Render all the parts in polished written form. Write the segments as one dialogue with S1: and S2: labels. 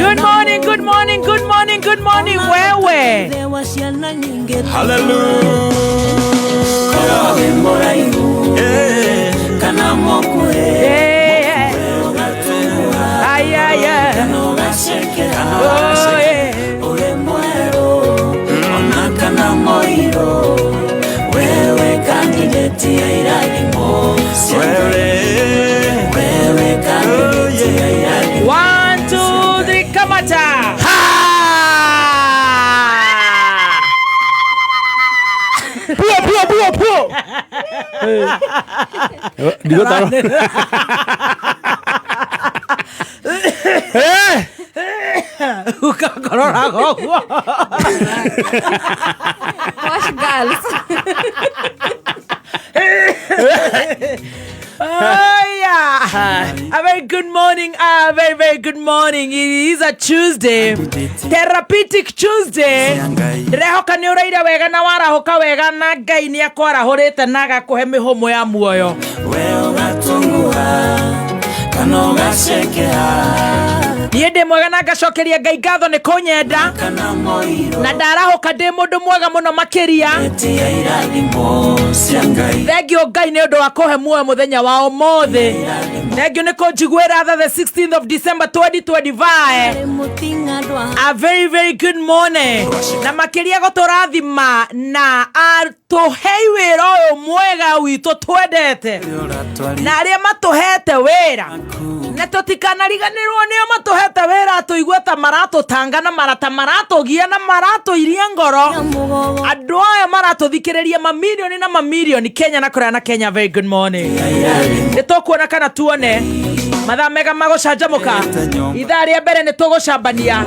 S1: Good morning, good morning, good morning, good morning wewe. Yeah. Ay, ay, ay. Oh, yeah. One, two, three, kamata.
S2: Puo, puo, puo, puo. Ndigũtarwo. Eh!
S1: Ukakororaga ũguo.
S3: Wash girls.
S1: Oh, yeah. A very good morning. A very, very good morning. It is a Tuesday. Therapeutic Tuesday. Ndĩrehoka nĩ ũraire wega na warahũka wega na Ngai nĩ akwarahũrĩte na agakũhe mĩhũmũ ya muoyo. Niĩ ndĩ mwega na ngacokeria Ngai ngatho nĩ kũnyenda na ndarahũka ndĩ mũndũ mwega mũno makĩria. Thengio Ngai nĩ ũndũ wa kũhe muoyo mũthenya wa ũmũthĩ. Thengio nĩ kũnjiguĩra tha the 16th of December 2025. A very very good morning. Na makĩria gũtũrathima na atũhei wĩra ũyũ mwega witũ twendete na arĩa matũhete wĩra na tũtikanariganĩrwo nĩo matũhete wĩra tũigue ta maratũtanga na marata maratũgia na maratũiria ngoro. Andũ aya maratũthikĩrĩria mamirioni na mamirioni Kenya na kũraya na Kenya, very good morning. Nĩ tũkuona kana tuone mathaa mega ma gũcanjamũka. Ithaa rĩa mbere nĩ tũgũcambania,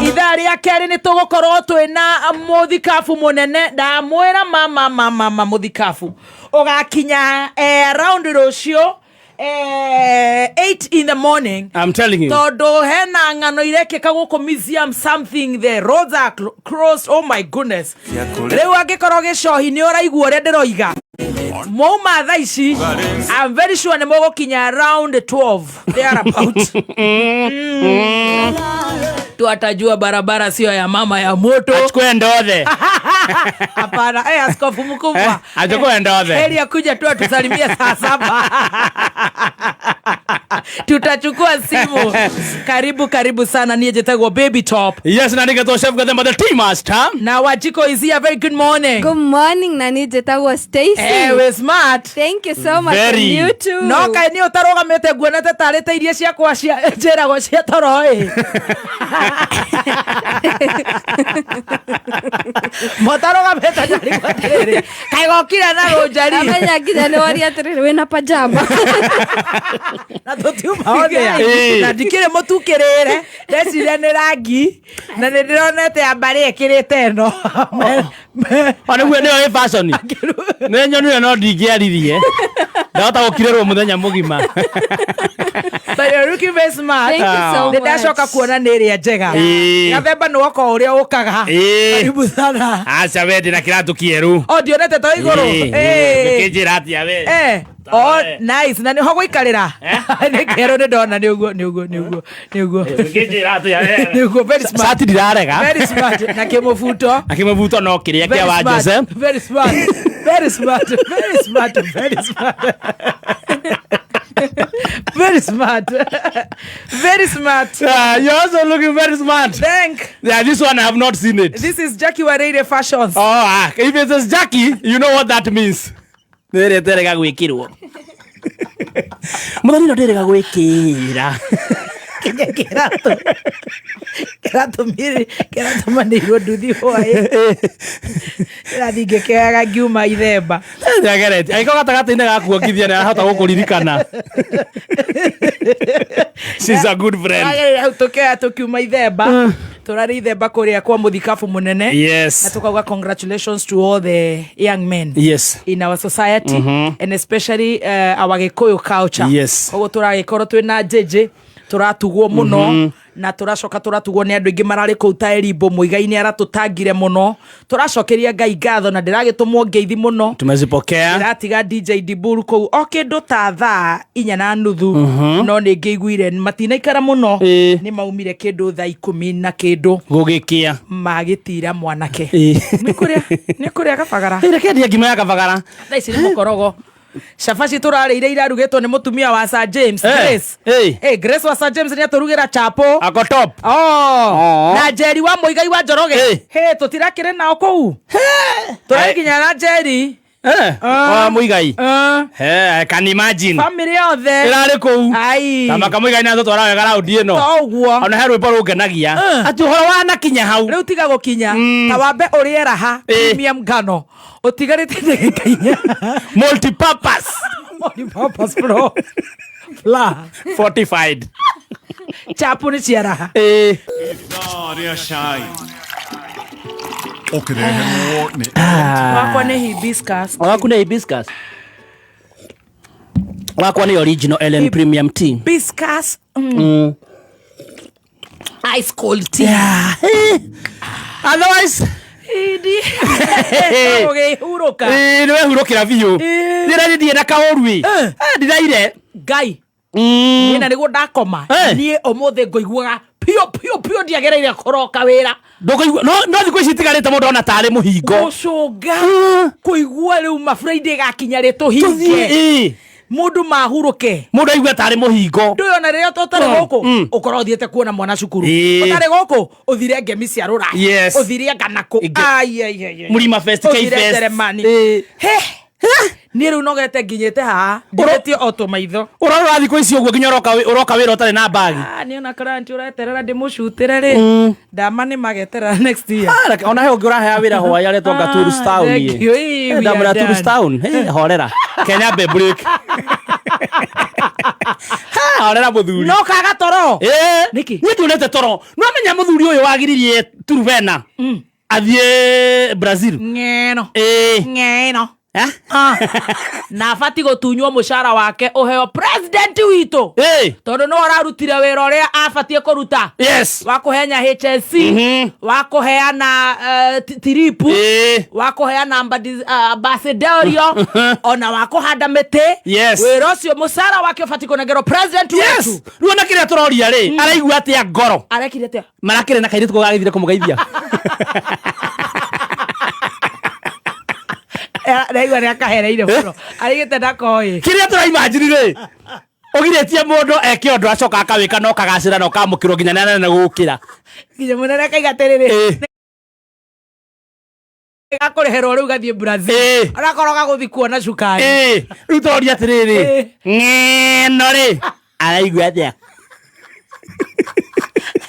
S1: ithaa rĩa kerĩ nĩ tũgũkorwo twĩna mũthikabu mũnene. Ndamwĩra mama mama mama mũthikabu ũgakinya around rũciũ 8 in the morning.
S2: I'm telling you.
S1: Tondũ hena ng'ano irekĩka gũkũ museum, something, the roads are closed. Oh my goodness. Rĩu angĩkorwo gĩcohi nĩ ũraigua ũrĩa ndĩroiga, mwauma thaa ici, I'm very sure nĩ mũgũkinya around 12 there about. Tuatajua barabara sio ya mama ya moto.
S2: Achukue ndothe.
S1: Hapana, askofu mkubwa.
S2: Achukue ndothe.
S1: Heri akuja tu atusalimie saa 7, tutachukua simu. Karibu, karibu sana. Niĩ njĩtagwo Baby Top.
S2: Yes, na nĩgetwo Chef Gathemba the tea master.
S1: Na Wajiko is here. Very good morning.
S3: Good morning, na niĩ njĩtagwo Stacy.
S1: We smart.
S3: Thank you so much.
S2: Very.
S3: And you too.
S1: No kaĩ nĩ ũtarũgamĩte nguonete tarĩte iria ciakwa cia njĩragwo cia toro ĩ motarũgamĩte ndarigwo atĩrĩrĩ kaĩ gokire na rũnjari.
S3: Amenya nginya nĩ woria atĩrĩrĩ, wĩna pajama?
S1: Na tũtiuma othĩa na ndikĩrĩ mũtukĩrĩre, ndeciria nĩ rangi na nĩ ndĩronete ya mbarĩ ĩkĩrĩte ĩno.
S2: O nĩguo nĩyo ĩ fashion. Nĩ nyonire no ndingĩaririe. Ndahota gũkirĩrwo mũthenya mũgima.
S1: But you're looking very smart.
S3: Thank you so
S1: Nĩ
S3: much.
S1: ndacoka kuona nĩ ĩrĩa njega. Gathemba nĩ woka ũrĩa ũkaga. Karibu sana.
S2: Aca we ndĩna kĩratũ kĩerũ.
S1: O ndionete to igũrũ.
S2: Ũkĩnjĩra atĩa we?
S1: Oh, nice. Na nĩho gũikarĩra nĩ kĩerũ, nĩ ndona nĩ ũguo, nĩ ũguo, nĩ ũguo, nĩ ũguo.
S2: Ũkĩnjĩra atĩa we?
S1: Nĩ ũguo, very smart.
S2: Cati ndirarega.
S1: Very smart na kĩmũbuto.
S2: Na kĩmũbuto no kĩrĩa kĩa
S1: Very
S2: wa
S1: smart,
S2: Jose.
S1: very smart, very smart, very smart, very smart, very smart, very smart.
S2: You're also looking very smart.
S1: Thank
S2: Yeah, this one I have not seen it.
S1: This is Jackie Wareire Fashions.
S2: Oh, if it is Jackie, you know what that means. Nĩ ĩrĩa ĩterega gwĩkĩrwo. Mũthoni ĩno ndĩrega gwĩkĩra.
S1: Kinya kĩratũ kĩratũmire kĩratũmanĩirwo nduthi hwaĩ kĩrathiĩ ngĩkĩoyaga ngiuma ithemba.
S2: Nĩageretie. Angĩkorwo gatagatĩ-inĩ gakuongithia nĩ arahota gũkũririkana. She's a good friend.
S1: Agĩrĩire hau tũkĩoya tũkiuma ithemba, tũrarĩ ithemba kũrĩa kwa mũthikabu mũnene. Na tukauga congratulations to all the young men in our society and especially our Gĩkũyũ culture. Koguo tũragĩkorwo twĩna njĩnjĩ Tũratugwo mũno na tũracoka tũratugwo nĩ andũ aingĩ mararĩ kũu ta Erimbo Mũigai nĩ aratũtangire mũno. Tũracokeria Ngai ngatho na ndĩragĩtũmwo ngeithi mũno.
S2: Tumezipokea.
S1: Ndĩratiga DJ Diburu kũu o kĩndũ ta thaa 4:30, no nĩ ngĩiguire matinaikara mũno, nĩ maumire kĩndũ thaa 10 na kĩndũ.
S2: Gũgĩkĩa.
S1: Magĩtira mwanake. Nĩ kũrĩa Kabagara.
S2: Reke ndie ngima ya Kabagara.
S1: Thaa ici nĩ mũkorogo, cabaci tũrarĩire irarugĩtwo nĩ mũtumia wa Sir James. Grace. Grace wa Sir James nĩ atũrugĩra chapo.
S2: Ako top.
S1: Oh.
S2: Oh.
S1: Na Njeri wa Mũigai wa Njoroge. He tũtirakĩrĩ nao kũu, tũrarĩ nginya na Njeri.
S2: Wa Mũigai.
S1: Ah.
S2: I can imagine.
S1: Family yothe
S2: ĩrarĩ kũu.
S1: Ai.
S2: Tamaka Mũigai nĩ atũtwara wega raundi ĩno.
S1: To ũguo.
S2: Ona he rwĩmbo rũngenagia atĩ ũhoro wanakinya hau.
S1: Rĩu tiga gũkinya, ta wambe ũrĩe raha. Premium ngano ũtigarĩte ndagĩka 4.
S2: Multipurpose.
S1: Multipurpose flour. Flour.
S2: Fortified.
S1: Chapo nĩ cia raha.
S4: Ithaa rĩa cai ũkĩreherwo nĩ
S1: Wakwa nĩ hibiscus.
S2: Waku nĩ hibiscus, wakwa nĩ original Ellen Premium Tea.
S1: Hibiscus, ice cold tea.
S2: Yeah. Otherwise
S1: Idi. Ũgĩhurũka.
S2: Nĩ wehurũkĩra biũ. Ndĩra ndirĩ na kaũru ĩ. Ndiraire.
S1: Ngai. Niĩ na nĩguo ndakoma. Niĩ ũmũthĩ ngũiguaga piũ piũ piũ, ndiagereire kũroka wĩra.
S2: Ndũkũigua no thikũ ici itigarĩte mũndũ ona tarĩ mũhingo.
S1: Gũcũnga kũigua rĩu ma Friday gakinya rĩ tũhinge.
S2: Tũthiĩ.
S1: Mũndũ mahurũke.
S2: Mũndũ aigue tarĩ mũhingo.
S1: Ndũyũ ona rĩrĩa ũtarĩ gũkũ ũkorwo ũthiĩte kuona mwana cukuru, ũtarĩ gũkũ ũthire ngemi cia rũraya, ũthire nganakũ. Ai, ai, ai, ai.
S2: Mũrima Fest,
S1: ũthire
S2: K-Fest.
S1: Njeremani. He niĩ rĩu nogete nginyĩte haha ndĩretie o tũmaitho.
S2: Ũrarora thikũ ici ũguo nginya ũroka wĩra ũtarĩ na mbagi.
S1: Ah, niĩ ona client ũreterera ndĩmũcutĩre rĩ, ndama nĩ mageterera next year.
S2: Ah, ona he ũngĩ ũrahea wĩra hwaĩ aretwo anga
S1: Ah,
S2: Tourist Town.
S1: thank
S2: Ĩ.
S1: you. Ĩ, we
S2: Ndamwĩra
S1: are
S2: Tourist
S1: done.
S2: Town. Horera Kenya be break. Ha, horera mũthuri.
S1: No kaga toro. Nĩkĩ?
S2: Niĩ ndionete toro. No menya mũthuri ũyũ wagiririe Turubena athiĩ Brazil.
S1: Ng'eno. Ng'eno.
S2: Eh?
S1: Ah. Na abati gũtunywo mũcara wake ũheo president witũ, tondũ no ararutire wĩra ũrĩa abatiĩ kũruta wa kũhenya HSC, wa kũheana tiripu, wa kũheana ambassadorial, ona wa kũhanda mĩtĩ. Wĩra ũcio mũcara wake ũbatiĩ kũnengerwo president wetu.
S2: Rĩu ona kĩrĩa tũroria rĩ, araigua atĩa ngoro?
S1: Arekire atĩa?
S2: Marakĩrĩ na kairĩtu kau gagĩthire kũmũgeithia.
S1: Ndaigua nĩ akahereire mũno, arigĩte ndakoĩ.
S2: Kĩrĩa tũraimajini rĩ, ũgirĩtie mũndũ eke ũndũ acoka akawĩka na ũkagacĩra na ũkamũkĩrwo nginya nĩ anene gũkĩra.
S1: Nginya mũnene akaiga atĩrĩrĩ, gakũrĩhĩrwo rĩu gathiĩ Brazil, onakorwo gagũthiĩ kuona cukari.
S2: Rĩu tũroria atĩrĩrĩ, ng'eno rĩ araigua atĩa?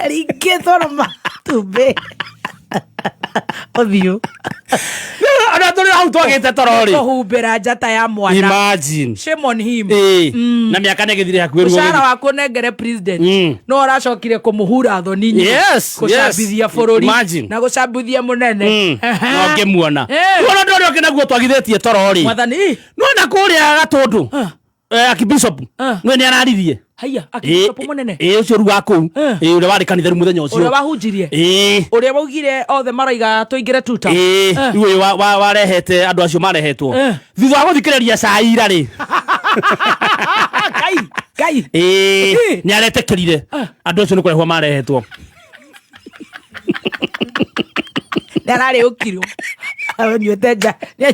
S1: Ringĩtwo na matumbĩ ũthiũ.
S2: Ona tũrĩ hau twagĩte toro rĩ.
S1: Kũhumbĩra njata ya mwana.
S2: Imagine.
S1: Shame on him.
S2: Na mĩaka nĩ ĩgĩthire hakuhĩ ruo.
S1: Mũcara waku ũnengere president. No ũracokire kũmũhura thoni nyingĩ.
S2: Yes.
S1: Gũcambithia bũrũri
S2: Imagine.
S1: na gũcambithia mũnene.
S2: No ngĩmuona. Rĩu ona ũndũ ũrĩa ũngĩ naguo twagithĩtie toro rĩ,
S1: Mwathani.
S2: nona kũrĩa Gatũndũ, akibishop nĩ nĩ araririe.
S1: Haiya, akibishop mũnene?
S2: Ĩ, ũcio rĩu wa kũu. Ĩ, ũrĩa warĩ kanitha rĩu mũthenya ũcio.
S1: Ũrĩa wahunjirie? Ũrĩa waugire othe maraiga tũingĩre tuta?
S2: Ĩ, rĩu ũyũ warehete andũ acio marehetwo thutha wa gũthikĩrĩria caira rĩ.
S1: Ngai, Ngai.
S2: Nĩ aretĩkĩrire andũ acio nĩ kũrehwo marehetwo.
S1: Nĩ ararĩ ũkirwo anyuĩte nja, nĩ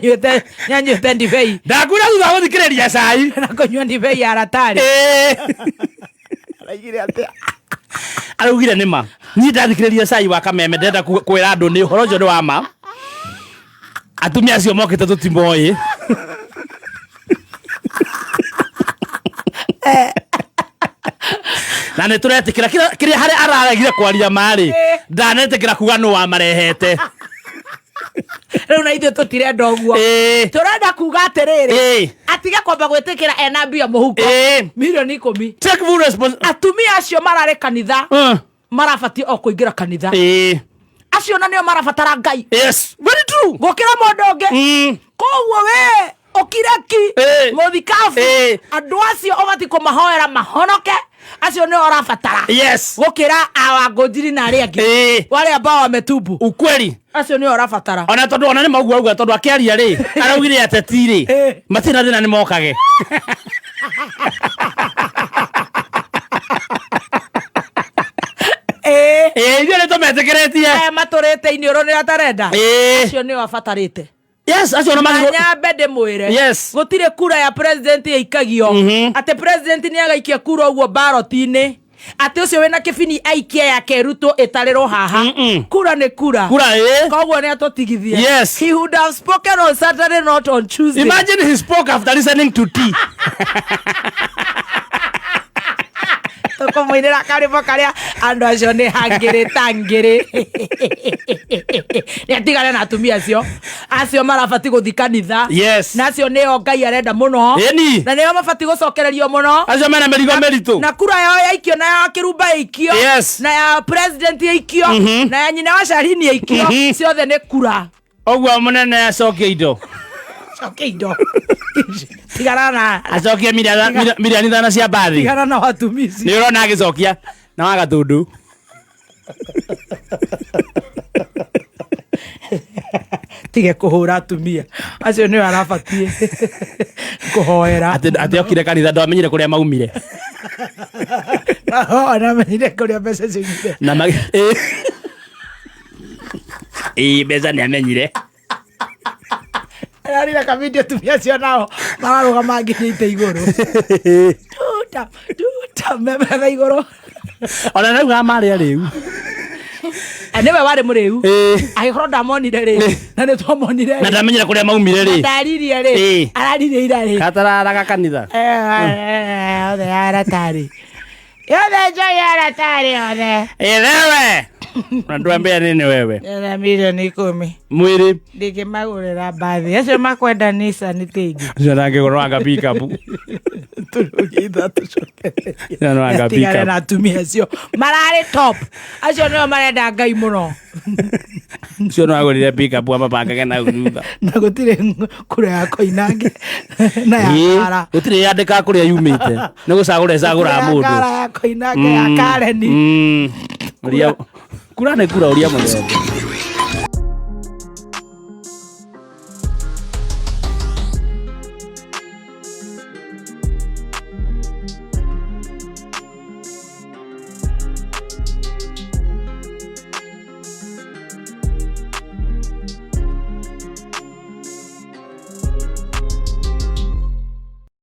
S1: anyuĩte ndibei.
S2: Ndakwĩra thutha wa gũthikĩrĩria cai.
S1: Na kũnyua ndibei ya ratarĩ.
S2: Araugire atĩa? Araugire nĩ ma niĩ ndathikĩrĩria cai wa Kameme, ndĩrenda kwĩra andũ nĩ ũhoro ũcio nĩ wa ma, atumia acio mokĩte tũtimoĩ. Na nĩ tũretĩkĩra kĩrĩa harĩa araregire kwaria marĩ, ndanetĩkĩra kuga nũ wamarehete.
S1: Rĩu na ithuĩ tũtirenda ũguo. Tũrenda kuga atĩrĩrĩ, atige kwamba gwĩtĩkĩra ena mbia mũhuko 10 milioni.
S2: Take full response.
S1: Atumia acio mararĩ kanitha marabatiĩ o kũingĩra kanitha. Acio na nĩo marabatara Ngai
S2: Yes, very true.
S1: gũkĩra mũndũ ũngĩ. Koguo we Ũkireki.
S2: Ĩ.
S1: Mũthikabu.
S2: Ĩ.
S1: Andũ acio ũbatiĩ kũmahoera mahonoke, acio nĩo ũrabatara
S2: Yes.
S1: gũkĩra awangũnjiri na arĩa angĩ.
S2: Ĩ.
S1: Wale ambao wametubu,
S2: Ukweli.
S1: Acio nĩo ũrabatara.
S2: Ona tondũ ona nĩ maugua auga, tondũ akĩaria rĩ, araugire ateti rĩ,
S1: Ĩ.
S2: matirĩ na thĩna, nĩ mokage.
S1: Ĩ.
S2: Ĩ, ithuĩ nĩ tũmetĩkĩrĩtie.
S1: Aya matũrĩte iniũrũ nĩ atarenda.
S2: Ĩ.
S1: Acio nĩo abatarĩte.
S2: Yes, acio ona magĩrĩirwo.
S1: Nyambe ndĩmwĩre,
S2: Yes.
S1: gũtirĩ kura ya president ĩikagio atĩ president nĩ agaikia kura ũguo baroti-inĩ, atĩ ũcio wĩna kĩbini aikie yake Ruto ĩtarĩrwo haha.
S2: Mm-mm.
S1: Kura nĩ kura.
S2: Kura, ĩ.
S1: Koguo nĩ atũtigithie.
S2: Yes.
S1: He would have spoken on Saturday, not on Tuesday.
S2: Imagine he spoke after listening to tea.
S1: Tũkũmũinĩra karĩmbo karĩa andũ acio nĩ hangĩrĩ tangĩrĩ, nĩ atigane na atumia acio, acio marabati gũthi kanitha.
S2: Yes.
S1: Na acio nĩo Ngai arenda mũno.
S2: Ĩni.
S1: Na nĩo mabati gũcokererio mũno.
S2: Acio mena mĩrigo mĩritũ.
S1: Na kura yao yaikio, na ya kĩrumba yaikio,
S2: Yes.
S1: na ya president yaikio, na ya nyina wa Sharini yaikio, ciothe nĩ kura.
S2: Ũguo mũnene acokie indo.
S1: Coke indo, tigana na
S2: Acokie 5 million cia mbathi.
S1: Tigana na watumici.
S2: Nĩ ũrona agĩcokia na wa Gatundu.
S1: Tige kũhũra atumia acio, nĩo arabatiĩ kũhoera.
S2: Atĩ okire kanitha, ndwamenyire kũrĩa maumire.
S1: Anamenyire kũrĩa mbeca ciumire.
S2: Na ĩ. Ĩ, mbeca nĩ amenyire.
S1: Ararire kavindio, atumia acio nao mararũgama nginyĩte igũrũ, tuta tuta memetha igũrũ.
S2: Ona raugaga marĩ arĩu.
S1: Nĩwe warĩ mũrĩu.
S2: Ĩ.
S1: Agĩkorwo ndamonire rĩ, na nĩ twamonire
S2: Na
S1: rĩ,
S2: ndamenyire kũrĩa maumire rĩ.
S1: ndaririe rĩ.
S2: Ĩ.
S1: Araririe ira rĩ.
S2: Katararaga kanitha.
S1: Othe aratarĩ yothe njoi aratarĩ othe.
S2: Ĩthewe na ndwambia nini wewe.
S1: Ena 10 milioni
S2: Mwĩrĩ.
S1: Ndingĩmagũrĩra mbathi, acio makwenda Nissan tingi.
S2: Ũcio ndangĩgũrwo pickup.
S1: Tũrũgitha
S2: Ĩyo no anga
S1: tũcokererie
S2: pick up.
S1: na atumia acio mararĩ top, acio nĩo marenda Ngai mũno.
S2: Ũcio no agũrire pickup amabangage na thutha.
S1: Na gũtirĩ kura ya Koinange na ya Kara.
S2: Gũtirĩ yandĩkaga kũrĩa yumĩte, nĩ gũcagũra ĩcagũraga
S1: Ya
S2: mũndũ.
S1: Kara, ya Koinange, ya Kareni.
S2: Ũria- kura nĩ kura ũria mũthemba.